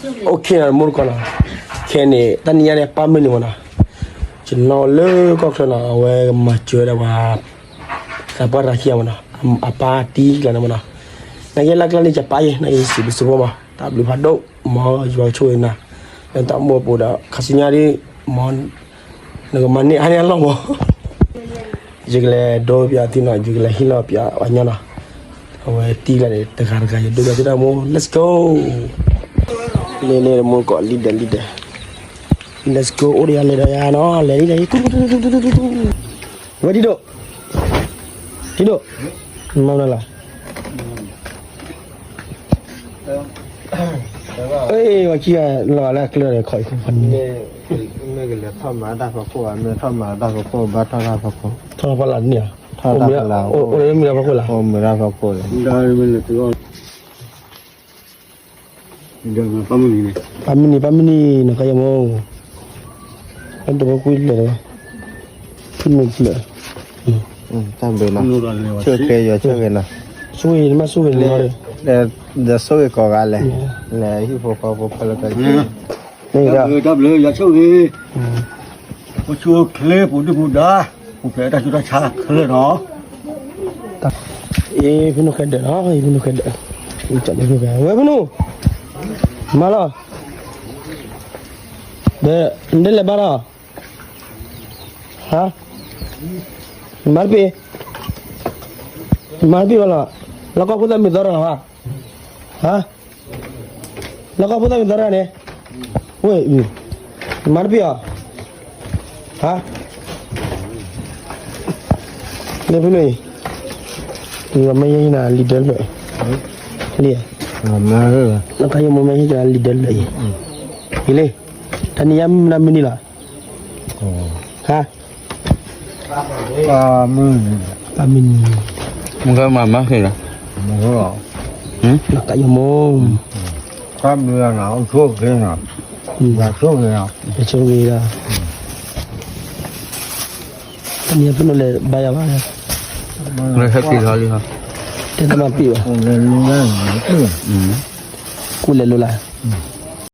OK နီၤ တမူတကိးနီၤ, ခဲန့ၣ် တနံၤညါန့ၣ် ပၢ်မုၢ်နံၤမ့ၢ်နီၤ, ယနီၣ်လၢကီၢ်ချၢနီၤ, အဝဲကမၤစၢၤဝဲဒၣ်ပှၤ သးပှၢ်တၢ်ခံဂၤမ့ၢ်နီၤ, အပၢ်တံၢ်ကျါန့ၣ်မ့ၢ်နီၤ, နာ်က့လၢကျါန့ၣ် ယပၢ်ယဲ နာ်က့စံးဘျုးစံးဖှိၣ်မး, တၢ်ဘျုးဖးဒိၣ်, မ်ယွၤကဆိၣ်ဂ့ၤနၤ, လၢတၢ်အိၣ်မူအပူၤဒီး ခါဆူညါဒ် မ် နကမၤန့ၢ်အါန့ၢ်အလီၢ်မး, ယကလဲၤဒိပၠးသုနီၤ, ယကလဲၤဟ့ၣ်လီၤပၠးပှၤညီနီၤ, အဝဲတံၢ်ကျါန့ၣ် တဂၤတဂၤ ယဒိပၠးသုတၢ်မူ, let's go, လဲၤလဲၤတမူတကိး လံဒဲးလံဒဲး, let's go, အိၣ်ဒီးယၤလဲၤဒီးယၤနီၤ, လဲၤလံဒီးယၤ, ဝဲဒံဒိၣ်, ဒံဒိၣ်, မၤမနုၤလဲၣ် အ့ ဝဲခံဂၤလီၤလၢအကျၢၤဒီး ခီၣ်အံၤ မ့ၢ်ကလဲၤထီၣ်မၤတၢ်ဖီခိၣ်, မ့ၢ်ထီၣ်မၤတၢ်ဖီခိၣ်ဧါ, မ့ၢ်ထီၣ်မၤတၢ်ဖီခိၣ်, ထီၣ်ဖီလာ်န့ၣ်ဧါ, ထီၣ်တၢ်ဖီလာ်, အိၣ်လၢမုၢ်တၢ်ဖီခိၣ်လၢ, အိၣ်မုၢ်တၢ်ဖီခိၣ်လၢ ပၢ်မုၢ်နံၤ, ပၢ်မုၢ်နံၤ, နကယမိၢ်, အတဝဲကွံာ်လၢာ်, ဖုနုာ်ဖျၢၣ်, တၢ်ဘျုးနီၤ, ဆိၣ်ဂ့ၤ, ယွၤဆိၣ်ဂ့ၤနီၤ, ဆိၣ်ဂ့ၤ, မ့ၢ်ဆိၣ်ဂ့ၤန့ၣ်, ဒီးဆိၣ်ဂ့ၤကိးဂၤလဲၣ်, လဲၤဟံၣ်ဖိဃီဖိဖဲလၢက တၢ်ဘျုး, တၢ်ဘျုး, ယွၤဆိၣ်ဂ့ၤ, ပှၤဆိၣ်ချ့ ပှၤဒုၣ်ပှၤဒါ, ပှၤဖျဲးတၢ်ဆူးတၢ်ဆါခဲလၢာ်နီၤ, အ့ ဖုနုာ်ခဲဒၢးနီၤ, ဖုနုာ်ခဲဒၢး, ဝဲဖုနုာ်, မၤလီၤ, ဒီး နဒဲလဲၤဘါလီၤ, ဟါ, မၤတပ့ၤ, မၤတပ့ၤဘၣ်လီၤ, လီၢ်ကီၢ်ဖိသၣ်မုၣ်သီတဂၤဘၣ်, ဟါ လီၢ်ကီၢ်ဖိသၣ်မုၣ်သီတဂၤန့ၣ်, ဝဲ, မၤတပ့ၤအီၤ, ဟါ, လၢဖဲန့ၣ်, မ့ၢ်ဟ့ၣ်နၤလံာ်ဒၢလွဲၢ်, လံာ်, နကယမိၢ်မ့ၢ်ဟ့ၣ်နၤလံာ်ဒၢလွဲၢ်အံၤ, ယလံ, တနံၤညါမနုၤမံၤနံၤလီၤ, ဟါ ပၢ်မုၢ်နံၤ, ပၢ်မုၢ်နံၤ, မ့ၢ်မၤမၤဃ့လီၤ, နကယမိၢ်, ပၢ်မုၢ်နံၤ, ဆိၣ်ဂ့ၤ, ဆိၣ်ဂ့ၤ, ဆိၣ်ဂ့ၤလီၤ, တနံၤညါဖုနုာ်လဲၤဘါယၤဘၣ်, တဲတၢ်မၤပ့ၤဘၣ်, ကူၣ်လဲၤလိၤလၢ်,